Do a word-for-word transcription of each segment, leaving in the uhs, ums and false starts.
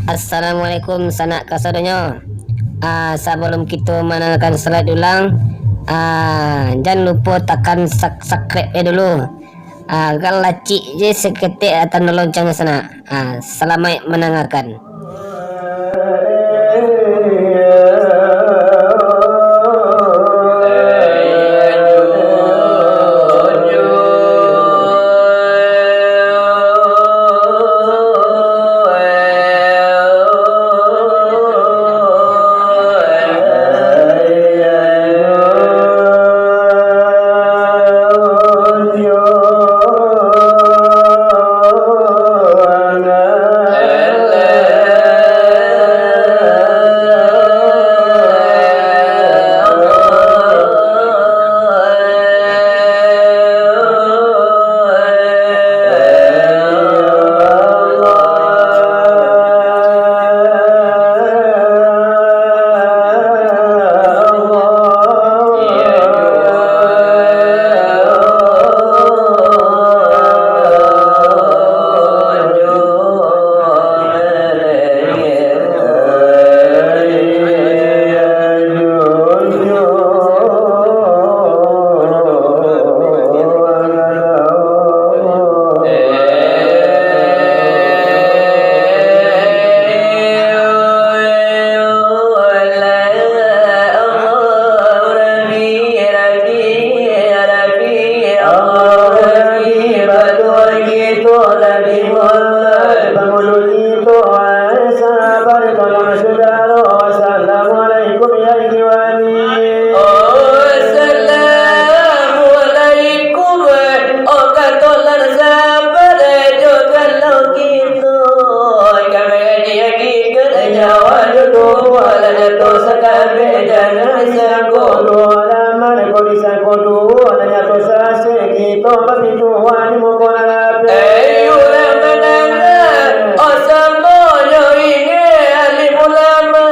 Assalamualaikum sanak kasadonyo. Ah, sabalum kito mandangakan salawat ulang, ah, jan lupo takan sak-, subscribe e dulu. Ah, agak lacik je saketek tando lonceng sanak. Ah, salamaik mandangakan. Assalamualaikum ya ikhwani. Assalamualaikum. Oh, kato lah sabar jo kalau kito ka mangaji hakikat nyawa jo tubuah lah nyato sakabeh jangan disangko duo halaman ko disangko duo lah nyato sasek kito bapituah di muko nan lapeh. Eh, urang mananga, oh, samonyo ingek alim ulama.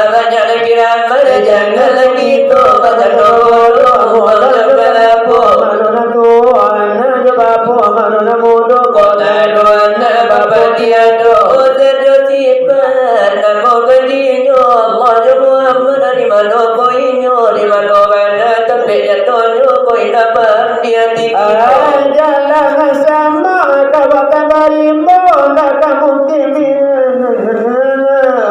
Banyak nan kiraman, janganlah kito batando bodoh. Mano nan tuo, anak jo bapo, mano nan mudo, kota dua anak bapak tiado. Oh, sajo sifat namo ganjinyo, Allah jo Muhammad, di mano ko inyo, di mano bana tampek nyatonyo, ko indak paham di ati kito. Ah, jalan sama, kawa ka barimbo, ndak ka mungkin.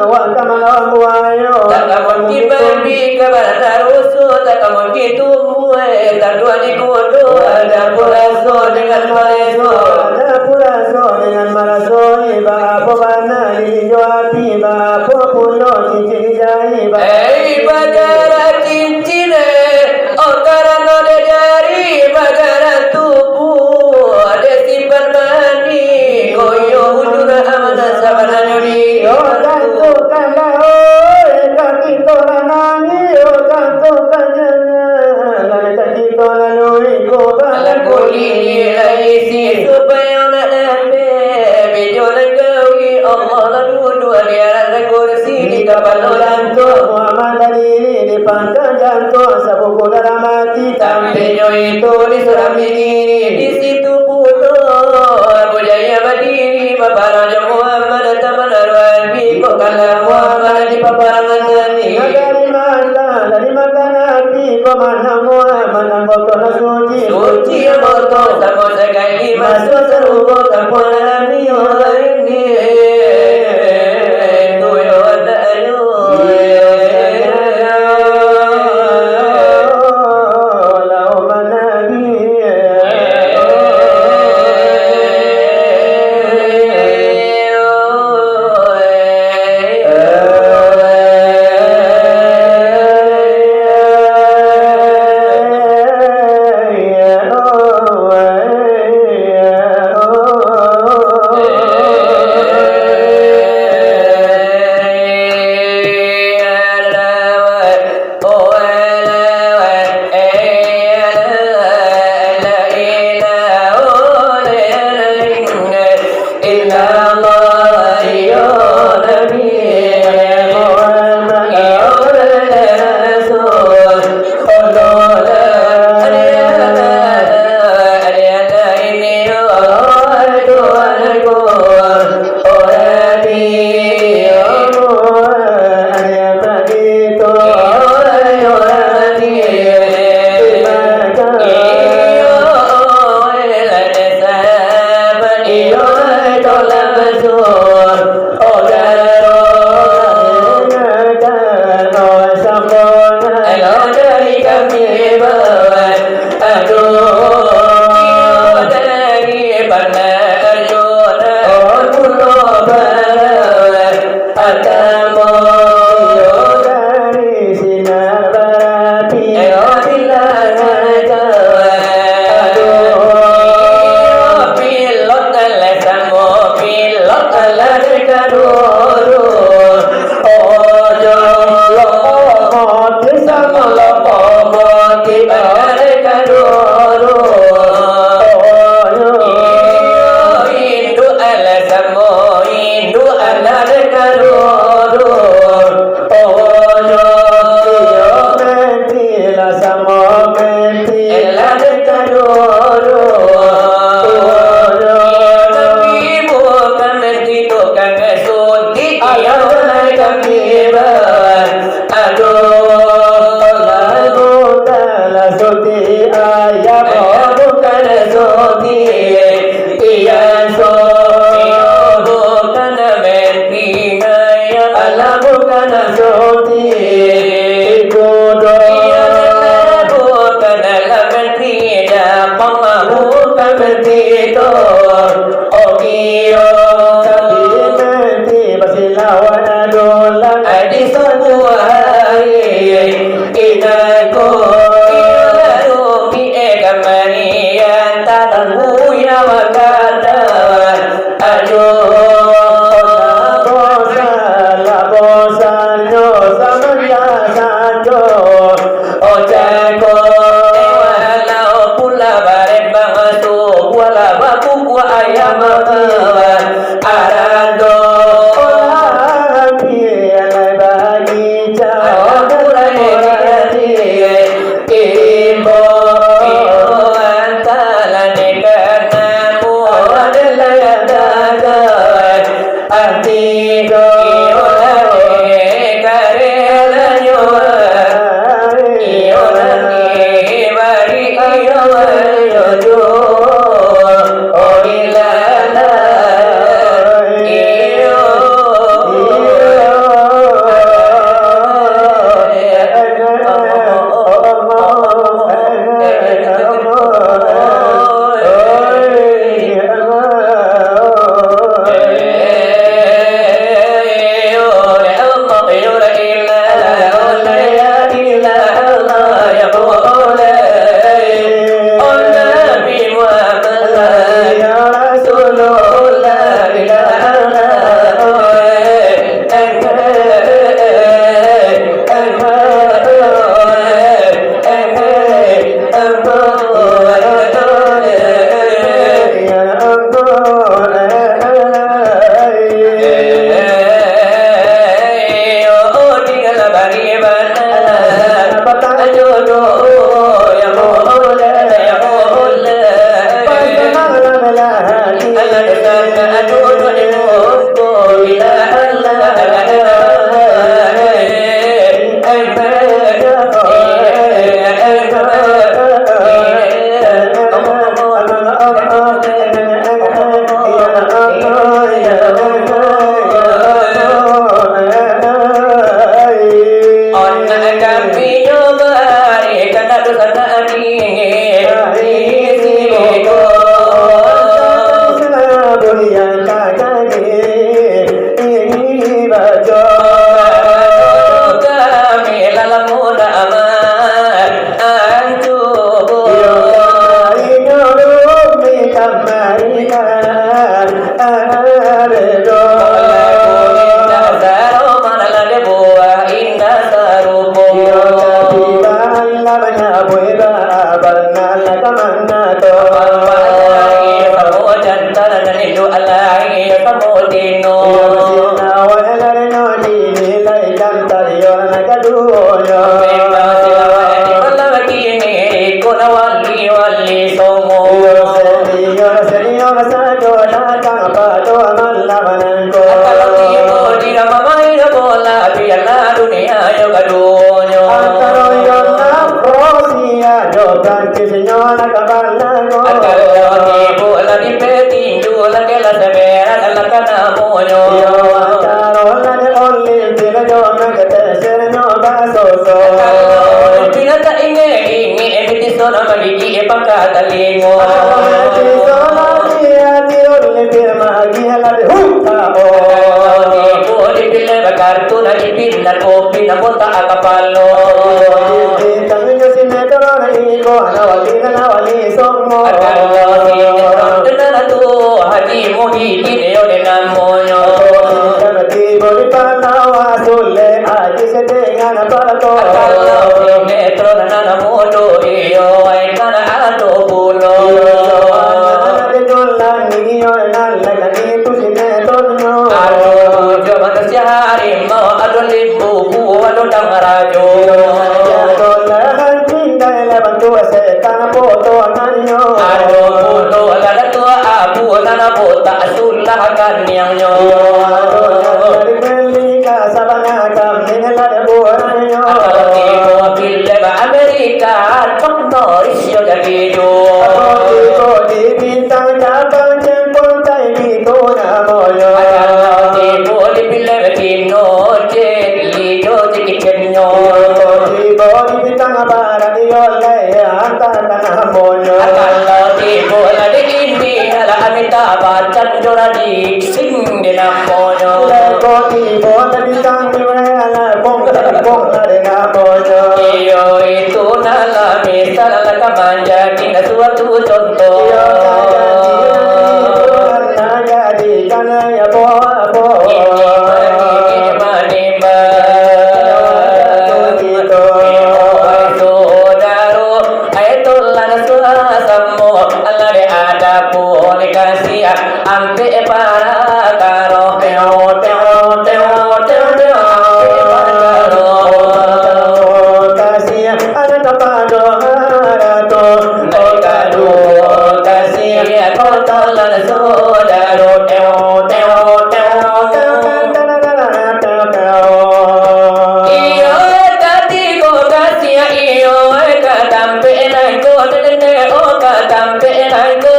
Wak ka malawan buayo. Tak ka mungkin babi ka bataruso, tak ka mungkin tumbuah tanduak di kudo. Ada puraso dengan maleso. Ada puraso dengan maraso, iba apo bana inyo api, iba apo pulo cincin dijai, iba. Eh, iba darah cincin, eh. Oh, karano dari bagaran tubuh, ado sifat manih, koyo bujur amanah sabananyo di. Yo, tantukanlah, oi, ka kito lanang, yo, tantukan jangan, ka kito lalui, ko balaku ini lai isi, supayo nak dapek, bijo nan gawi, Allah lah duduak di atas kursi, di kapalo lantung, Muhammad badiri, di pangka jantung, sabuku dalam ati, tampeknyo itu di surang bingiri, di situ pulo Abu Jahil badiri, baparang jo Muhammad, taman Arwah, biko kalah Muhammad di paparangan tadi. Dari mana, dari mana nabi, ko mana Muhammad, nan botoh nan suci, suci nan botoh, samo sakali masuak sarugo, kampuang dalam dunia ini. Tolak basuh, oh daro, oh sambona, elo dari kami bawa, aduh, iyo dari panah arjuna, oh pulo bara, atamo, iyo dari sinar barapi, elo bilang aja, aduh, iyo pilot alah samo, pilot alah dek kaduru, ojo loko mati samo loko mati alah dek kaduru, ojo, iyo induak alah samo, induak alah dek kaduru. Ojo, iyo menti lah samo menti, lah dek kaduru. Ojo, iyo tapi bukan menti tukang suntik, iyo lah kami ba. Aduh, lah bukan lah suntik ayam, bukan suntik. Iyo, so, iyo, bukan menti ayam, alah bukan suntik kudo. Iyo, alah bukan lah menti Japang, bukan menti tu. Oh, iyo, tapi menti basilawan dolang di sabuah hari. Inangku, iyo lalu piek kamari, antah tangguh iyo bakata, ajo, lah bosan, lah bosannyo samanjak sanjo, oh cako, walau pula barembang subuah lah bakukuak ayam, arando, lah ambiak lai bagi. Imbau, iyo, antah lah dek kanamu, adalah yang dagang. Arti ko, iyo, karelanyo, iyo, nan dibari, iyo, iyo, jo. Oh, ilala, iyo, iyo. Anak kami nyo bari, kandak dosa nak dingin. Isi ko. Kami lalam muda amat. Iyo, kamari nyo rumik kamari kan. Aredo. Indak saroman lagi buah indak sarupo. Iyo, tapi bala banyak buah bala bala ka mano tu. Bapak lai samo jantan, dan induak lai samo tino. Iyo, sinawai lai no dini lai jantan, iyo, nan kaduonyo. Memang silawai di malam kini, iko nawali Wali Songo. Senior, senior sajo datang pado malam nangko. Kalau tibo di rumah main bola, biarlah dunia yo kaduonyo. Antaro yo nak Rusia jo Prancis nyo nak kabalango. Kalau tibo lah di petinju, lah kelas Adalah ka namonyo. Iyo, antaro nan oleh pila jo nak tesernyo basoso. Kalau pila tak ingek-ingek, bitiso nan magigik pangka talingo. Bitiso nan di ati oleh pila magi lah di huta, oh. Tibo dipilih bakartu, nak dipindah kopi, nak botak kapalo. Bintang jo sinetron, iko nak wali, nak wali songo. Kalau sinetron tu Haji Muhyiddin yo dek namonyo. Tibo di Panawa Sule, Haji Sedengan Pato. Kalau sinetron nan mudo iyo, ai kan ado pulo. Iyo, nan ado dolan iyo, nan lain itu sinetronnyo. Ado jo manusia harimau, ado limbu, ado dang rajo. Iyo, nan ado lahan Indai lah bantuak setan potonannyo. Ado pulo lah Datuak Abu nan botak sulah kaniangnyo. Iyo, ado nan dari Melika sabana kambing lah diburangnyo. Ado tibo filem Amerika, Chuck Norris yo jadi jo. Ado tibo di bintang cabang jengkol tai gitu namonyo. Ado tibo di filem Cino, Jet Li jo Jackie Chan nyo. Tibo di bintang barat iyo lai antah ka namonyo. Kalau tibo lah di India lah Amitabh Bachchan jo Ranveer Singh dek namonyo. Leko tibo lah bintang di mana lah bong, bong lah dek namonyo. Iyo itu nah lah misal lah ka manjadi suatu contoh. Iyo, ka jadi Tuhan, nah jadikan apo-apo. Ini mah, ini mah, ini mah. Iyo, jatuh gitu. Iyo, sodaro, ai tulan suasamo, alah di adapun kasih, ampek parakaro. Teo, teo, teo, teo, teo, ampek parakaro. Teo, teo, teo, teo. Kasiah anak kapado harato, oh kaduo kasiah kotolan sodaro, teo, teo, teo, teo, teo, teo, teo. Iyo, katigo kasiah, iyo, ka tampek nangko, nene, oh, ka tampek nangko.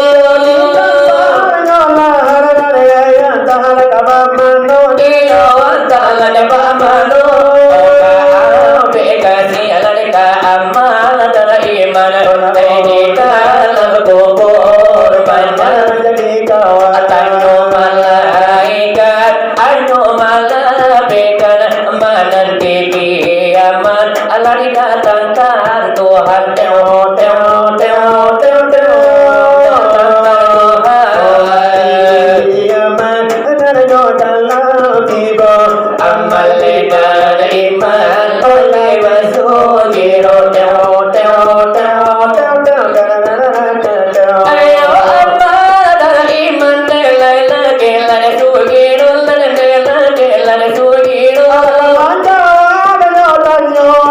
Iyo, antah lah ka bamano. Ampek kasiah lah ka amal tariman. Teh di dalam kubur panjang. Tanyo malaikat, anyo malaikat, mananti kiamat. Alah didatangkan Tuhan, teo, teo, teo, teo, teo. Datangkan Tuhan. Kiamat, nan jo dalam tibo. Amal nan iman, oleh basugiro. Teo, teo, teo, teo, teo, teo, teo, teo. Ayo, amal nan iman, lai, lai, lai, lai, sugiro, lai, lai, lai, lai, lai, sugiro.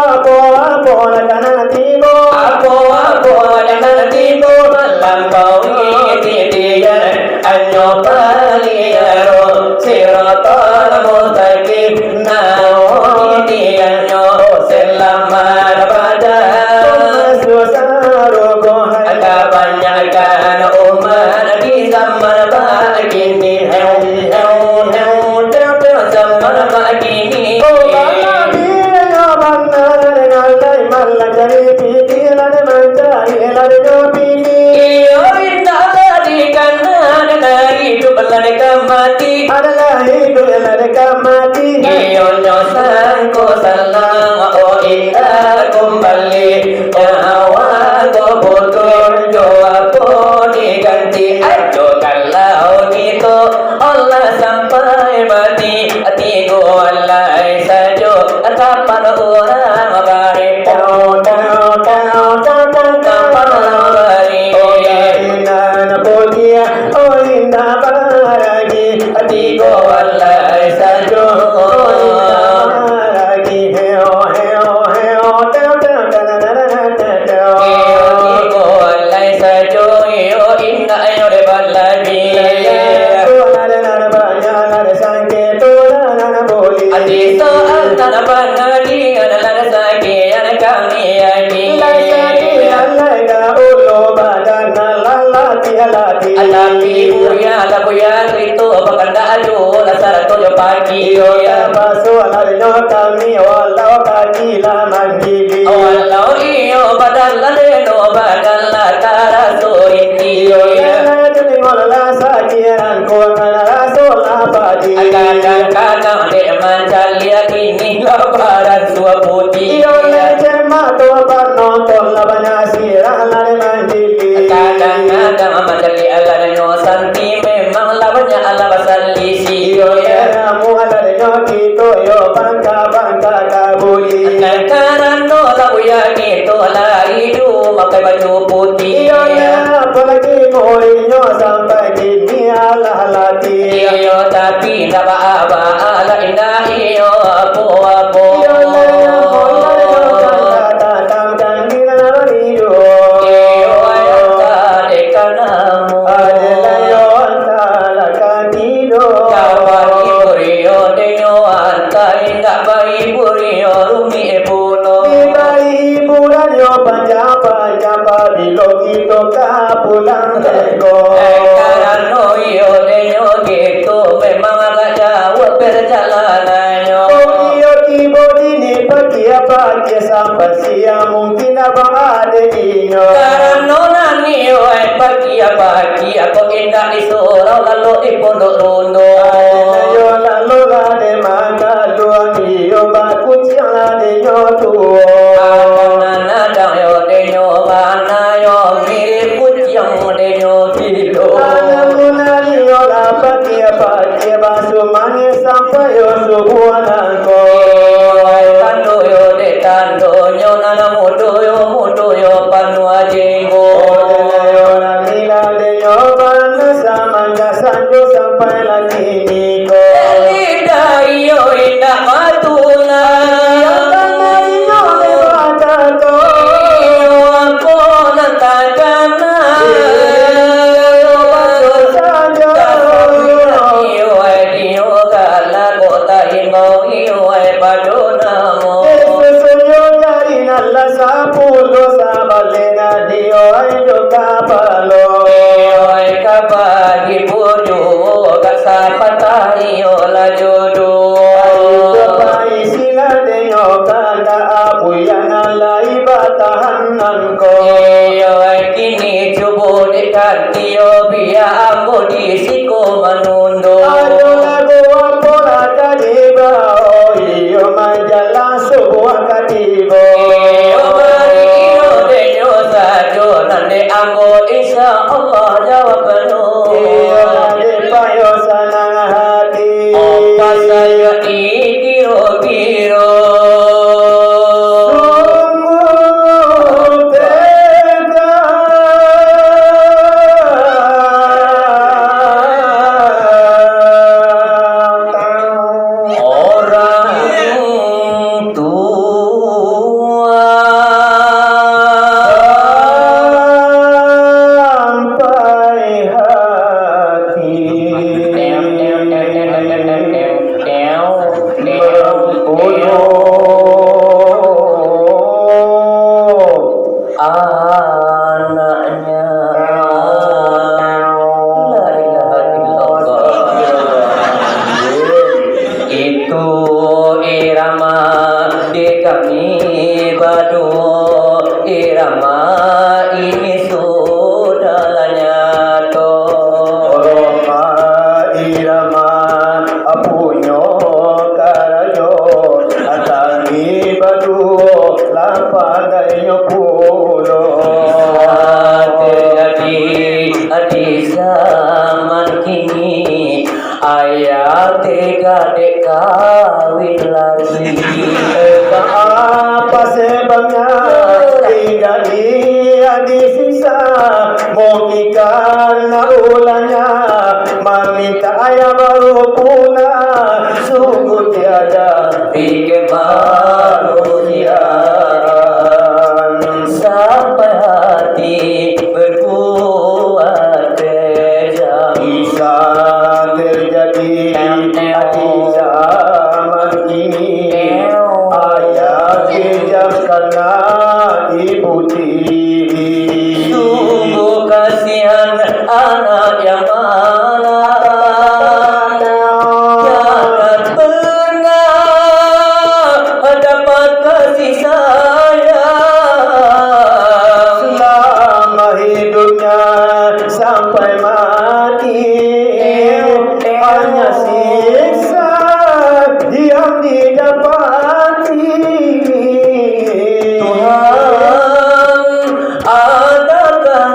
Apo, apo nan ka tibo? Apo, apo nan ka tibo? Malampaui titian, anyo paliaro. Siratal mustaqim, naunyo titiannyo. Salamat pada. Masuak sarugo. Kabanyakan umat di zaman bakini. Heu, heu, heu, heu, heu, zaman bakini. Oh, bana, iyo, bana, lai, lai, malah cari piti, lai mancari, lai nyo piti. Iyo, indak lah dikanai, iduik lah ka mati. Adalah iduik lah ka mati. Iyo nyo sangko salang, oh, indak kumbali. Nyawa ko putuih, jo apo diganti? Ajo kalau kito Allah sampai mati, tigo alai sajo, kapan urang baripun? Kapan urang baripun? Oh, indak baragi, tigo alai sajo. Oh, indak baragi, heo, heo, heo, teo, teo, teo, teo, teo, teo. Heo, tigo alai sajo, iyo, indak yo dek baragi. Ati soal tanah pangadilan, lah sakian kami yakin. Lai sakian lai dahulu badan, lah latiah-latiah. Tapi buya lah buya, itu Pagi iyo, tapaso larinyo kami, walau kaki lah manggigik. Walau iyo, badan lah leno, badan lah taraso rintik. Iyo, lah telingo lah sakik, rangkuangan raso lah padih. Kadang-kadang dek mancaliak, kini lah baransuah putih. Iyo, leceh mato panonton lah banyak sirah lah manggigik. Kadang-kadang mancaliak larinyo santi, memang lah banyak lah basalisi. Iyo, yo, amu aladnyo kito yo bangka-bangka ka buli. Karano lah buya kito lah iduik makai baju putih. Iyo, yo, apolai muridnyo sampai kini alah latih. Iyo, tapi ndak ba-aba, alah indak iyo apo-apo. Iyo, yo, mulai yo kan datang kan di dalam iduik. Iyo, yo, tak dek kanamu. Adalah yo antara katido. Ka bahibur iyo denyo antai, indak bahibur iyo rumik pulo. Dibahiburan yo panjang-panjang, pabilo kito ka pulang deko. Eh, karano iyo denyo kito memang agak jauah perjalanannyo. Oh, iyo tibo dini pakia-pakia sampai siang mungkin abang ade inyo. Karano nan iyo, eh, pakia-pakia kok indak di surau, lalu di pondok ronde. Ayo lalu lah de manggaluang iyo, bakuciang lah denyo tuo. Anak-anak yo denyo bana yo, mirip kuciang denyo bilo. Anak-anak iyo lah pakia-pakia, basuh mangih sampai yo subuah nangko. Tando yo dek tandonyo, nan mudo yo mudo yo panuah jenggo. Olah milah denyo bana samanjak sanjo sampai lah kini ko. Lidah iyo indak batuna. Iyo tanah iyo dewata ko. Iyo apo nan takana. Iyo bagus sajo. Iyo ai dio galak kota imbau. Iyo ai pado namo. Yesus yo jari nan lah sapuluah, sabaleh nan dio ai jo kapalo. Iyo ai ka bahibur juo, ka sapatah iyo lah jo duo. Ai jo paisilah denyo kandak abuya nan lai batahan nangko. Iyo ai kini cubo dek kan iyo bia ambo di siko manundo. Adolah buah pola ka dibao, iyo manjalang subuah ka tibo. Iyo bari iyo denyo sajo, nan dek ambo insya Allah jawabnyo. Iyo dek payo sanang hati. Opa sayo ikiro-kiro. Sungguh tega orang tua sampai hati. Anaknya. La ilaha illallah. Itu irama di kami baduo, irama ini sudah lah nyato. Rhoma irama punyo karajo, kami baduo lah pandainyo pulo. Bisa terjadi di zaman kini, ayah tega dek kawin lagi. Apa sebabnya tinggal di, di sisa, mungkin karena ulahnya mamintak ayah baru pulang, sungguh tiada pikir manusia. Sampai hati berbuat kejam. Bisa terjadi di zaman kini, ayah kejam karena ibu tiri. Sungguh kasihan anak yang mana tiada didapati. Tuhan, adakan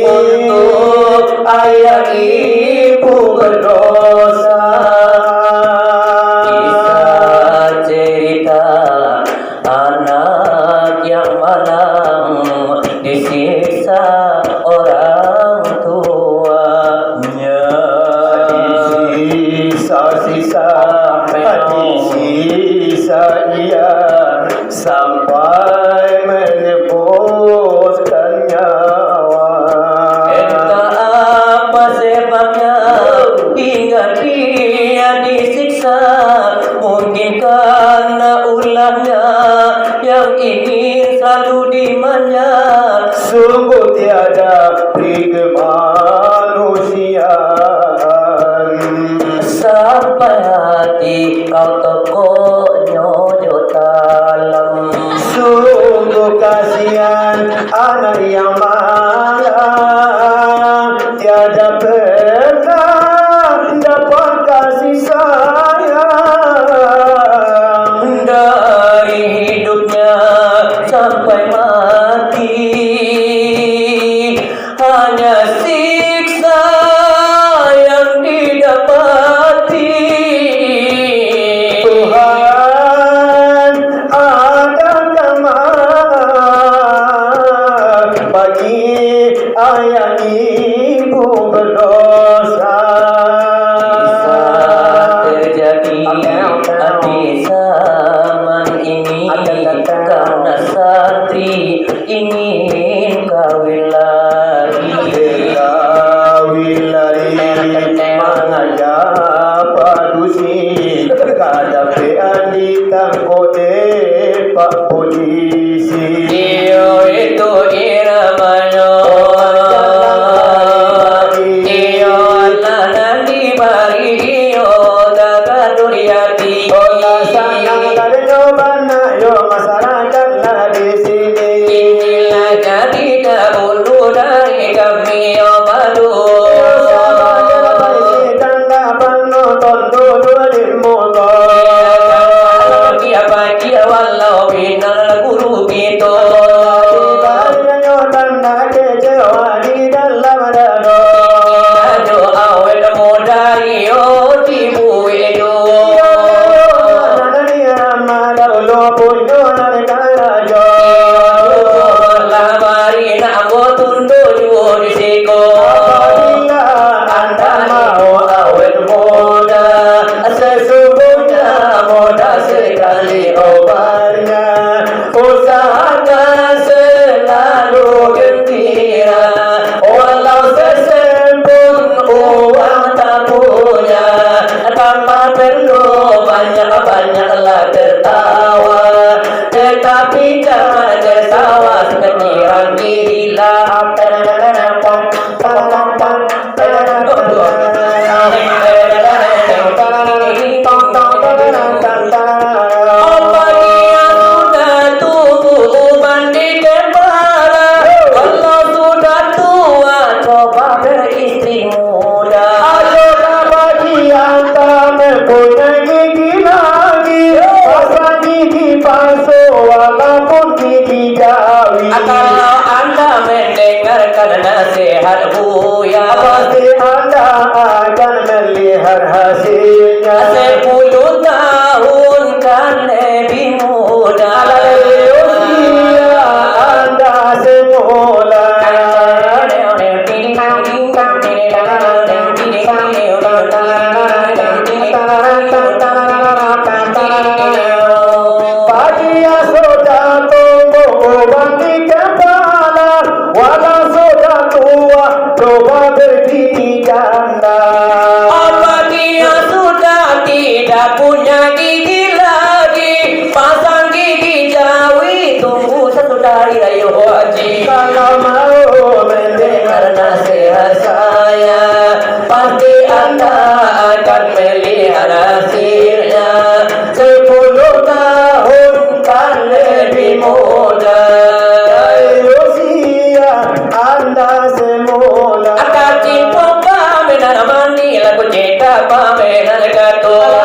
untuk ayah ibu berdosa. Kisah cerita anak yang malang disiksa orang tuanya. Disiksa-siksa, disiksa ia sampai menebuskan nyawa. Entah apa sebabnya hingga dia disiksa, mungkin karena ulahnya yang ingin selalu dimanja. Sungguh tiada pri kemanusiaan. Sampai hati kau tokoknyo jo talam. Sungguh kasihan anak yang malang, tiada pernah dapat kasih sayang. Dari hidupnya sampai mati, hanya siksa yang didapati. Tuhan, adakan maaf bagi ayah ibu berdosa. Bisa terjadi di zaman ini karena santri ingin kawin lagi. Kawin lagi, mangajak padusi, kadapean ditangkok dek pak polisi. Iyo itu iramanyo. Iyo alah nan dibari iyo tagadur yati. Olah sanang kadanyo bana yo masyarakat lah di sini. Inilah jadi dahulu dari kami yo baru. Yo sabar, yo baik, tanggapan nonton dulu di muka. Dia baca walau bina guru kito. Dibari nyo tanda kecewa di dalam dado. Ajo awet muda iyo dibuek jo. Iyo, nan di rama dahulu punyo nan karajo. Iyo, lah bari nak ambo tundo juo di siko. Apabila anda mau awet muda, sesungguhnya mudah sekali obatnya. Usahakan selalu gembira, walau sesen pun uang tak punya. Tanpa perlu banyak-banyaklah tertawa, tetapi jangan tertawa seperti orang gila. Apa dia sudah tumbuh uban di kepala? Kalau sudah tua, coba beristri muda. Ayolah bagi anda mempunyai gigi lagi, pasang gigi palsu walaupun gigi jawi. Kalau anda mendengarkan nasihat Buya, pasti anda akan melihat hasilnya. Sepuluh tahun kan lebih muda. Alah, lebih usia anda semula. Bagi yang sudah tumbuh uban di kepala, walau sudah tua, coba berdiri janda. Apa dia sudah tidak punya gigi lagi? Pasang gigi jawi, tunggu satu dari rayo haji. Kalau mau mendengar nasihat saya, pasti anda akan melihat hasilnya. Sepuluh tahun kan lebih muda. Dari usia anda semula. Kaki pompa benar mandi, laku cita Pamenan kato.